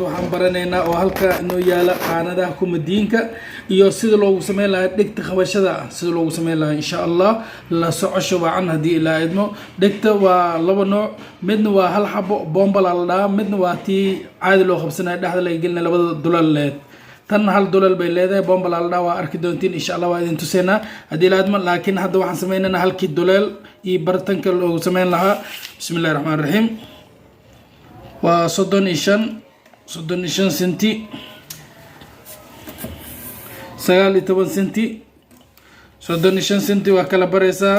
Waxaan baranaynaa oo halkaa inoo yaala qaanadaha kumadiinka iyo sida loogu sameyn lahaa dhegta qabashada, sida loogu sameyn lahaa, insha Allah. La socosho wacan haddii ilaa idmo. Dhegta waa laba nooc: midna waa hal xabo bombala la dhahaa, midna waa tii caadi loo qabsanayo, dhexda laga gelinaya, labada dulal leed. Tan hal dulal bay leedahay, bombala la dhahaa. Waa arki doontiin, insha Allah, waa idin tuseynaa haddii ilaa idmo. Laakiin hadda waxaan sameynaynaa halkii duleel iyo bartanka loogu sameyn lahaa. Bismi illahi raxmaan raxiim. Waa 35, 35 senti, 19 senti, 35 senti waa kala bareysaa.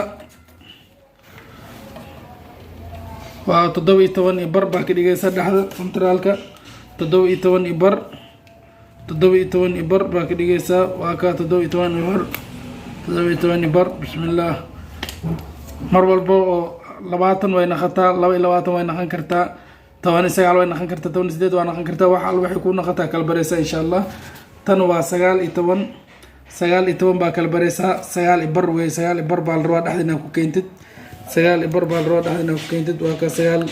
Waa 17 iyo bar baa ka dhigaysaa dhexda centraalka. 17 iyo bar, 17 iyo bar baa ka dhigaysaa. Waa kaa, 17 iyo bar, 17 iyo bar. Bismillaah. Mar walba oo 20 way naqataa, 22 way naqon kartaa, 19 way naqon kartaa, 18 waa naqon kartaa. Wax al waxay ku naqataa kala bareysaa, insha Allah. Tan waa 19, 19 baa kala bareysaa. Sagaal iyo bar wey, sagaal iyo bar baa la rabaa dhexda inaad ku keentid. Sagaal iyo bar baa la rabaa dhexda inaad ku keentid. Waa ka sagaal,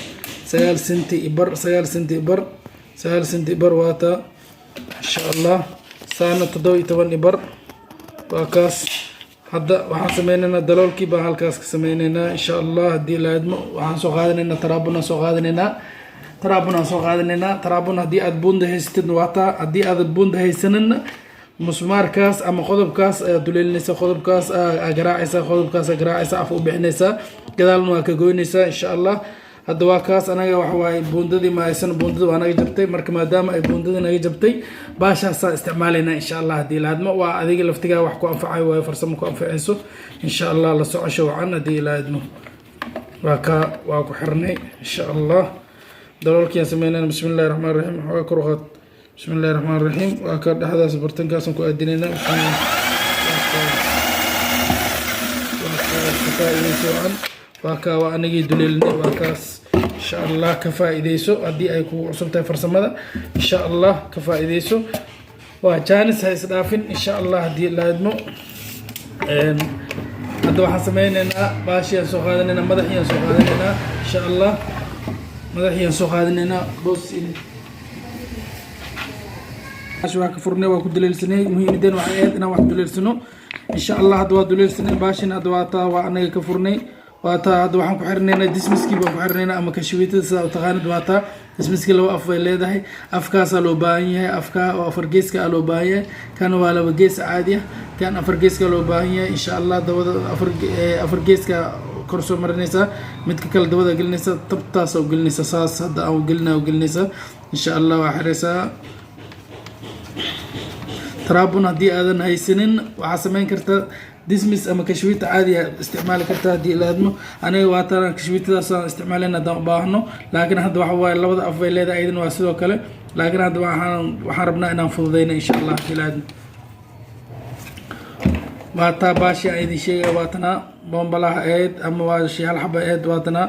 9 senti iyo bar, 9 senti iyo bar, 9 senti iyo bar waa taa, insha Allah. Saana 17 iyo bar waa kaas. Hadda waxaan sameyneynaa daloolkii baan halkaas ka sameyneynaa, insha Allah, haddii la idmo. Waxaan soo qaadanaynaa taraabunaan soo qaadanaynaa, taraabunaan soo qaadanaynaa. Taraabun haddii aad buunda haysatidna waa taa. Haddii aad buunda haysanina, musmaarkaas ama qodobkaas ayaa duleelinaysa, qodobkaas aa garaacaysa, qodobkaas aa garaacaysa, af u bixinaysaa, gadaalna waa ka goynaysaa, insha Allah. Hadda waa kaas. Anaga waxa waaye buundadii ma haysan, buundada waa naga jabtay. Marka maadaama ay buundadii naga jabtay, baashaasaa isticmaalaynaa, insha Allah, haddii la idmo. Waa adiga laftigaa wax ku anfacayo waayo, farsamo ku anfacayso, insha Allah. La socosho wacan haddii la idmo. Waa kaa, waa ku xirnay, insha Allah. Daloolkiaan sameynayna. Bismi illahi raxmaan raxiim. Xoogaa kor u qaad. Bismi illahi raxmaan raxiim. Waa ka dhexdaas, bartankaasaan ku aadinaynaa. Waa ka faa'iidayso wacan. Waa kaa, waa anagii duleelinay, waa kaas, insha Allah. Ka faa'iidayso haddii ay kugu cusub tahay farsamada, insha Allah. Ka faa'iidayso, waa jaanis, ha isdhaafin, insha Allah, haddii la idmo. Hadda waxaan sameyneynaa baashiyaan soo qaadanaynaa, madaxiyaan soo qaadanaynaa, insha Allah. Madaxiyaan soo qaadanaynaa. Boos waa ka furnay, waa ku duleelsanay. Muhiimadeen waxay ahayd inaan wax duleelsano, insha Allah. Hadda waa duleelsanay baashin. Hadda waa taa, waa anaga ka furnay, waa taa. Hadda waxaan ku xirnaynaa dismiskii baan ku xirnaynaa, ama kashwiitada sidaa u taqaanid. Waa taa dismiskii. Laba af bay leedahay. Afkaasaa loo baahan yahay, afka oo afar geeska ah loo baahan yahay. Kan waa laba gees caadi ah, kan afar geeska loo baahan yahay, insha Allah. Dabada afar geeska kor soo marinaysaa, midka kale dabada gelinaysa, tabtaas oo gelinaysa, saas hadda aan gelina u gelinaysa, insha Allah. Waa xiraysaa. Taraabun haddii aadan haysanin, waxaa sameyn karta dismis ama kashwiita caadi ah isticmaali karta, haddii la idmo. Aniga waa taan kashwiitadaasaan isticmaalayna haddaan u baahno. Laakiin hadda waxa waaye labada af bay leedahay, ayadana waa sidoo kale. Laakiin hadda waxaan rabnaa inaan fududeyno, insha Allah, haddii la idmo. Waa taa baashi aan idin sheegaya. Waa tanaa bombalaha ahayd ama waa shi hal xaba ahayd. Waa tanaa.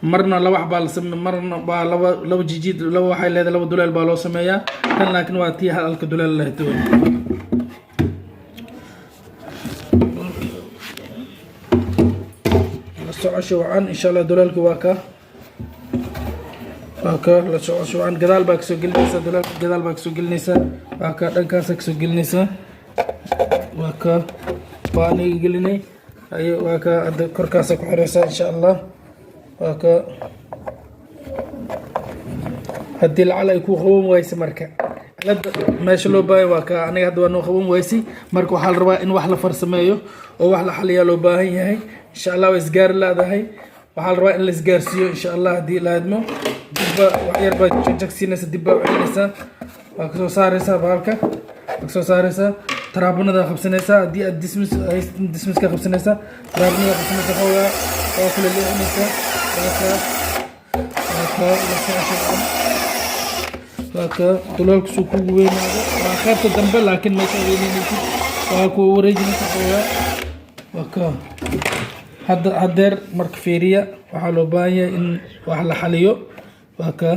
Marna laba xabaa la same, marna waa laba laba jijiid, laba waxay leedahay, laba duleel baa loo sameeyaa. Tan laakiin waa tii halka duleel lahayd wey. La socosho wacan, insha Allah. Duleelka waa ka, waa ka. La socosho wacan. Gadaal baa kasoo gelinaysaa duleelka, gadaal baa kasoo gelinaysaa. Waa ka, dhankaasa kasoo gelinaysaa. Waa ka, waa aniga gelinay. Ayo, waa ka. Hadda korkaasa ku xiraysaa, insha Allah. Waa ka. Haddii lacal ay ku qaban waysa, marka cilada meesha loo baahan waa ka. Aniga hadda waa noo qaban waysay. Marka waxaa la rabaa in wax la farsameeyo oo wax la xaliyaa loo baahan yahay, insha Allah. Waa isgaari leedahay, waxaa la rabaa in la isgaarsiiyo, insha Allah, haddii la idmo. Dibba wax yar baad jagsiinaysa, dib baa u celinaysaa, waa kasoo saaraysaa bahalka, waa kasoo saaraysaa. Taraabunada qabsanaysaa. Haddii aad dismis haysatin, dismiska qabsanaysaa, taraabunada qabsanaysaa, xoogaa waa kula leexinaysaa. Waa ka, waa ka. La socosho, waa ka. Duleelku kugu weynaado waa qaybta dambe, laakiin meesha weynenaysid waa ku wareejinaysa xoogaa. Waa ka. Hadda hadeer marka fiiriya, waxaa loo baahan yahay in wax la xaliyo. Waa ka.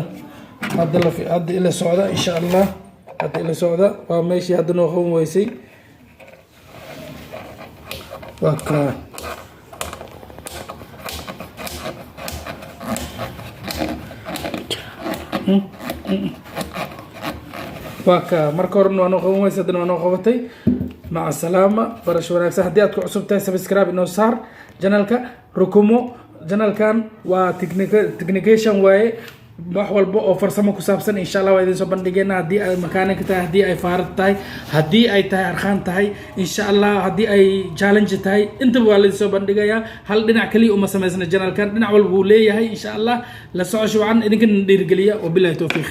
Hadda la hadda ila socda, insha Allah. Hadda ila socda. Waa meeshii hadda noo qaban weysay. Waa ka. Waa ka marka horena waa noo qaban weysa, haddana waa noo qabatay. Maca salaama, barasho wanaagsan. Haddii aad ku cusub tahay, subscribe inoo saar channelka Rukumo. Channelkan waa technication waaye, wax walba oo farsamo ku saabsan insha Allah waa idin soo bandhigeena. Haddii ay mechanic tahay, haddii ay faarad tahay, haddii ay tahay arkaan tahay, insha Allah haddii ay challenge tahay, intaba waa laidin soo bandhigayaa. Hal dhinac kaliya uma samaysna channelkan, dhinac walba wuu leeyahay insha Allah. La socosho wacan, idinkana dhiirigeliya. Wabillahi towfiiq.